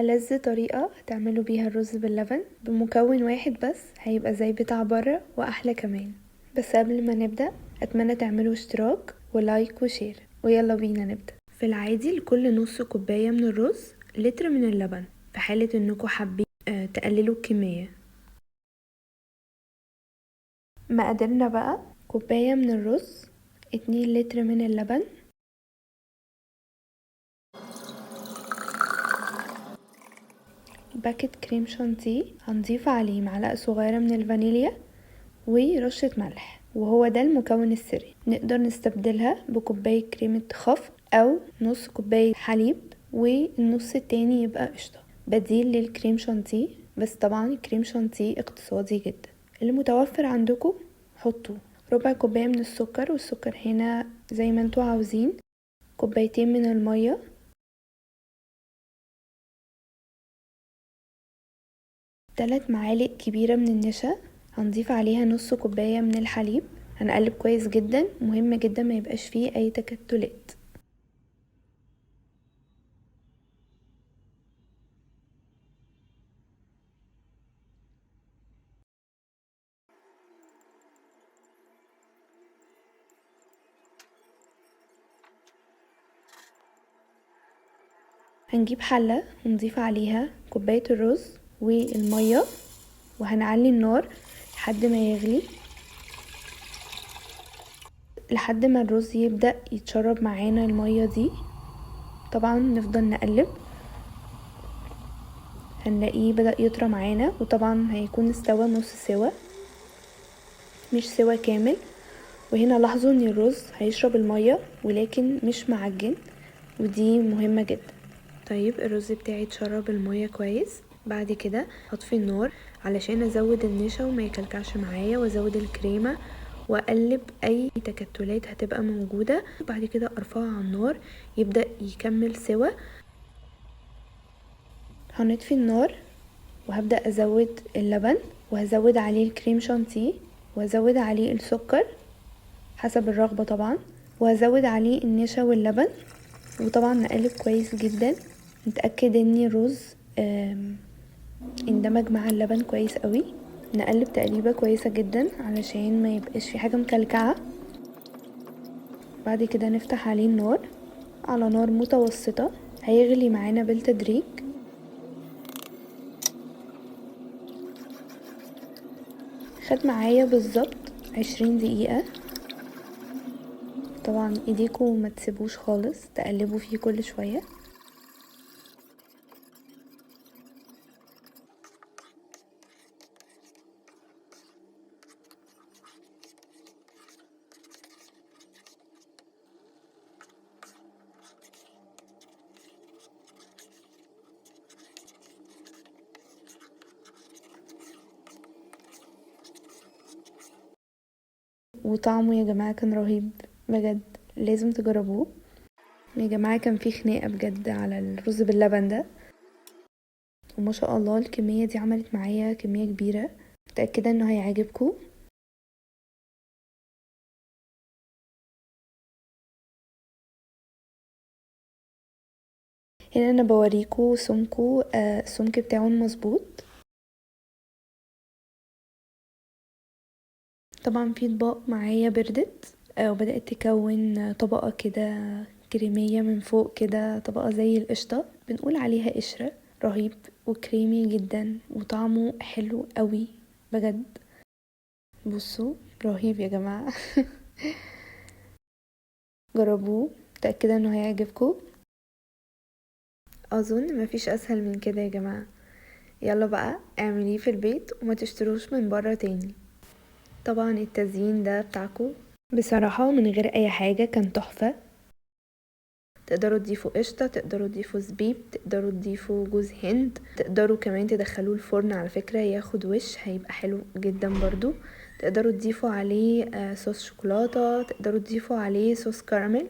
ألذ طريقة تعملوا بيها الرز باللبن بمكون واحد بس، هيبقى زي بتاع بره وأحلى كمان. بس قبل ما نبدأ أتمنى تعملوا اشتراك و like و share، ويلا بينا نبدأ. في العادي لكل نص كوباية من الرز لتر من اللبن، في حالة انكم حابين تقللوا الكمية. مقاديرنا بقى: كوباية من الرز، 2 لتر من اللبن، باكت كريم شانتيه هنضيف عليه معلقة صغيرة من الفانيليا ورشة ملح، وهو ده المكون السري. نقدر نستبدلها بكوباية كريمة خفق أو نص كوباية حليب، والنص التاني يبقى قشطة بديل للكريم شانتيه. بس طبعا الكريم شانتيه اقتصادي جدا، اللي متوفر عندكم حطوه. ربع كوباية من السكر، والسكر هنا زي ما انتوا عاوزين، كوبايتين من المية، 3 معالق كبيرة من النشا، هنضيف عليها نص كوباية من الحليب. هنقلب كويس جدا، مهم جدا ما يبقاش فيه اي تكتلات. هنجيب حلة ونضيف عليها كوباية الرز والمية، وهنعلي النار لحد ما يغلي، لحد ما الرز يبدأ يتشرب معانا المية دي. طبعا نفضل نقلب، هنلاقيه بدأ يطرى معانا، وطبعا هيكون استوى نص سوا مش سوا كامل. وهنا لاحظوا ان الرز هيشرب المية ولكن مش معجن، ودي مهمة جدا. الرز بتاعي اتشرب المية كويس. بعد كده هطفي النار علشان ازود النشا وما يكلكعش معايا، وازود الكريمة، واقلب اي تكتلات هتبقى موجودة. بعد كده ارفعه على النار يبدأ يكمل سوا. هنطفي النار وهبدأ ازود اللبن، وهزود عليه الكريم شانتيه، وهزود عليه السكر حسب الرغبة طبعا، وهزود عليه النشا واللبن، وطبعا نقلب كويس جدا. نتأكد ان الرز اندمج مع اللبن كويس قوي. نقلب تقليبة كويسة جدا علشان ما يبقاش في حاجة مكلكعة. بعد كده نفتح عليه النار على نار متوسطة، هيغلي معانا بالتدريج. خد معايا بالظبط 20 دقيقة. طبعا ايديكم ما تسيبوش خالص، تقلبوا فيه كل شوية. وطعمه يا جماعة كان رهيب بجد، لازم تجربوه يا جماعة. كان في خناقة بجد على الرز باللبن ده، وما شاء الله الكمية دي عملت معايا كمية كبيرة. متأكدة انه هيعجبكم. هنا انا بوريكم سمكو، السمك بتاعه المظبوط. طبعا في اطباق معايا بردت، وبدأت تكون طبقة كده كريمية من فوق كده، طبقة زي القشطة، بنقول عليها قشرة. رهيب وكريمي جدا وطعمه حلو قوي بجد. بصوا رهيب يا جماعة. جربوه، متأكدة انه هيعجبكم. اظن مفيش اسهل من كده يا جماعة. يلا بقى اعمليه في البيت وما تشتروش من بره تاني. طبعا التزيين ده بتاعكو بصراحة من غير اي حاجة كان تحفة. تقدروا تضيفوا قشطة، تقدروا تضيفوا زبيب، تقدروا تضيفوا جوز هند، تقدروا كمان تدخلوه الفرن على فكرة ياخد وش، هيبقى حلو جدا برضو. تقدروا تضيفوا عليه صوص شوكولاتة، تقدروا تضيفوا عليه صوص كراميل.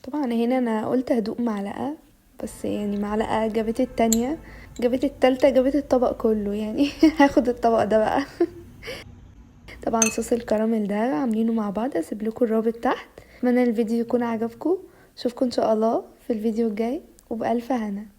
طبعا هنا انا قلت هدوق معلقة بس، معلقة جابت التانية، جابت التالتة، جابت الطبق كله هاخد الطبق ده بقى. طبعا صوص الكراميل ده عاملينه مع بعض، هسيب لكم الرابط تحت. اتمنى الفيديو يكون عجبكم، اشوفكم ان شاء الله في الفيديو الجاي. وبألف هنا.